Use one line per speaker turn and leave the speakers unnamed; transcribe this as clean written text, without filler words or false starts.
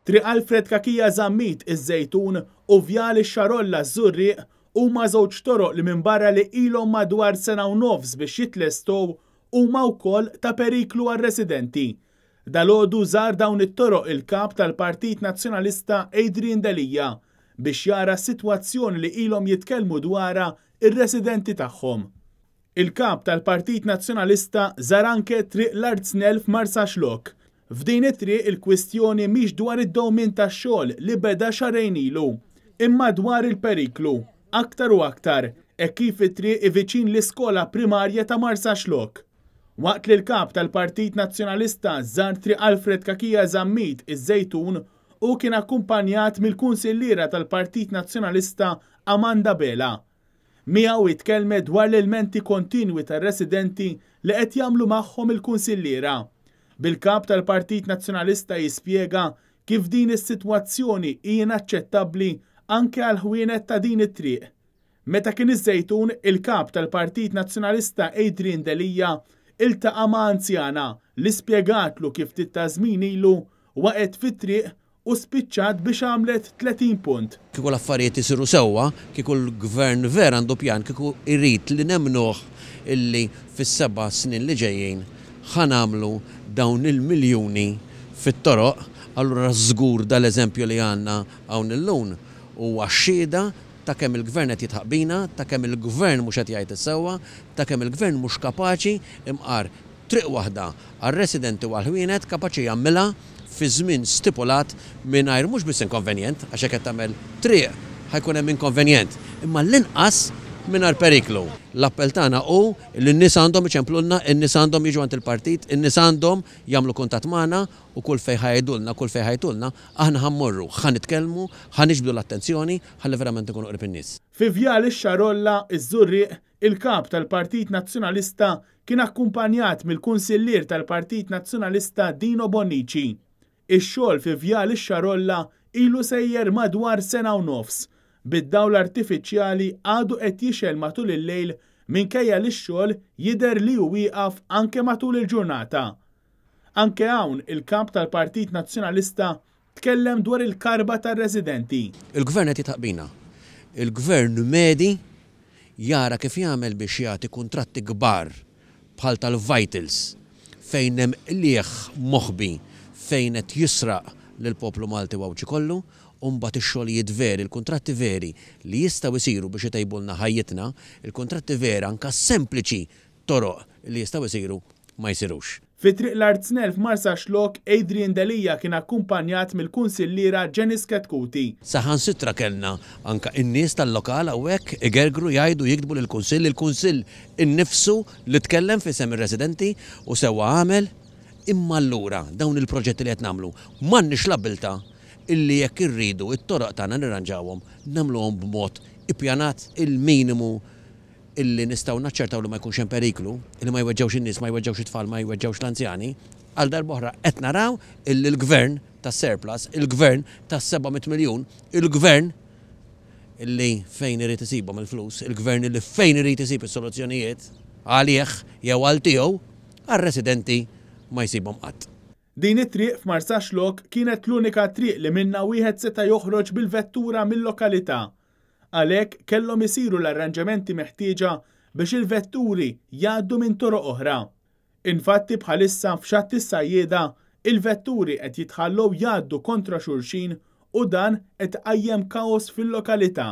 Triq Alfred Cachia Zammit iż-Żejtun u Vjal ix-Xarolla ż-Żurrieq huma żewġ toroq li minbarra li ilhom madwar sena u nofs biex jitlestow huma wkoll ta' periklu għar-residenti. Dalgħodu żar dawn it-toroq il-Kap tal-Partit Nazzjonalista Adrian Delia biex jara s-sitwazzjoni li ilhom jitkellmu dwarha r-residenti tagħhom. Il-Kap tal-Partit Nazzjonalista żar anke Triq l-Arznell f'Marsaxlokk. F'din it-triq il-kwistjoni mhix dwar id-dewmien tax-xogħol li beda xahrejn ilu, imma dwar il-periklu, aktar u aktar hekk kif it-triq hi viċin l-iskola primarja ta' Marsaxlokk. Waqt li l-Kap tal-Partit Nazzjonalista żar Triq Alfred Cachia Zammit, iż-Żejtun, hu kien akkumpanjat mill-Kunsilliera tal-Partit Nazzjonalista Amanda Bela. Miegħu hi tkellmet dwar l-ilmenti kontinwi tar-residenti li qed jagħmlu magħhom il-kunsilliera. Bil-Kap tal-Partit Nazzjonalista jispjega kif din is-sitwazzjoni hi inaċċettabbli anke għall-ħwienet ta' din it-triq. Meta kien iż-Żejtun, il-Kap tal-Partit Nazzjonalista Adrian Delia iltaqa' ma' anzjana li spjegatlu kif ftit ta' żmien ilu waqgħet fit-triq u spiċċat biex għamlet 30 punt.
Kieku l-affarijiet isiru sewwa, kieku l-Gvern vera għandu pjan, kieku jrid li nemmnuh illi fis-seba' snin li ġejjin ħa nagħmlu dawn il-miljuni fit-toroq, allura żgur dal-eżempju li għandna hawn illum huwa xhieda ta' kemm il-Gvern qed jidħaq bina, ta' kemm il-Gvern mhux qed jgħid is-sewwa, ta' kemm il-Gvern mhux kapaċi imqar Triq waħda għar-residenti u għall-ħwienet kapaċi jagħmilha fi żmien stipulat mingħajr mhux biss inkonvenjent, għax jekk qed tagħmel triq ħa jkun hemm inkonvenjent, imma l-inqas mingħajr periklu. L-appell tagħna hu li n-nies għandhom iċemplulna, in-nies għandhom jiġu għand il-partit, in-nies għandhom jagħmlu kuntatt magħna u kull fejn ħa jgħidulna, kull fejn ħa jgħidulna, aħna ħa mmorru, ħa nitkellmu, ħa niġbdu l-attenzjoni ħalli verament inkunu qrib in-nies.
Fi Vjal ix-Xarolla, iż-Żurrieq, Il-Kap tal-Partit Nazzjonalista kien akkumpanjat mill-Kunsillier tal-Partit Nazzjonalista Dino Bonnici. Ix-xogħol fi Vjal ix-Xarolla ilu sejjer madwar sena u nofs, bid-dawl artifiċjali għadu qed jixgħel matul il-lejl minkejja li x-xogħol jidher li hu wieqaf anke matul il-ġurnata. Anke hawn il-Kap tal-Partit Nazzjonalista tkellem dwar il-karba tar-residenti.
Il-Gvern qed jidħaq bina. Il-Gvern medi jara kif jagħmel biex jagħti kuntratti kbar bħal tal-Vitals fejn hemm qligħ moħbi fejn qed jisraq lill-poplu Malti u Għawdxi kollu u mbagħad ix-xogħlijiet veri, il-kuntratti veri li jistgħu jsiru biex itejbulna ħajjitna, il-kuntratti veri anke sempliċi toroq li jistgħu jsiru ma jsirux.
Fi Triq l-Artsnell f'Marsaxlokk, Adrian Delia kien akkumpanjat mill-Kunsilliera Janice Chetcuti.
Saħansitra kellna anke n-nies tal-lokal hawnhekk igergru, jgħidu, jiktbu lill-Kunsill, il-Kunsill innifsu li tkellem f'isem ir-residenti u sewwa għamel. Imma allura dawn il-proġetti li qed nagħmlu m'għandniex l-abbiltà illi jekk irridu t-toroq tagħna nirranġawhom, nagħmluhom b'mod ippjanat, il-minimu illi nistgħu naċċertaw li ma jkunx hemm periklu, illi ma jweġġgħux in-nies, ma jweġġgħux it-tfal, ma jweġġgħux l-anzjani, għal darb'oħra qed naraw illi l-Gvern tas-surplus, il-Gvern tas-700 miljun, il-Gvern illi fejn irid isibhom il-flus, il-Gvern illi fejn irid isib is-soluzzjonijiet għalih jew għal tiegħu, għar-residenti ma jsibhom qatt.
Din it-triq f'Marsaxlokk kienet l-unika triq li minnha wieħed seta' joħroġ bil-vettura mil-lokalità. Għalhekk kellhom isiru l-arranġamenti meħtieġa biex il-vetturi jgħaddu minn toroq oħra. Infatti bħalissa f'Xatt is-Sajjieda il-vetturi qed jitħallew jgħaddu kontra xulxin u dan qed iqajjem kaos fil-lokalità.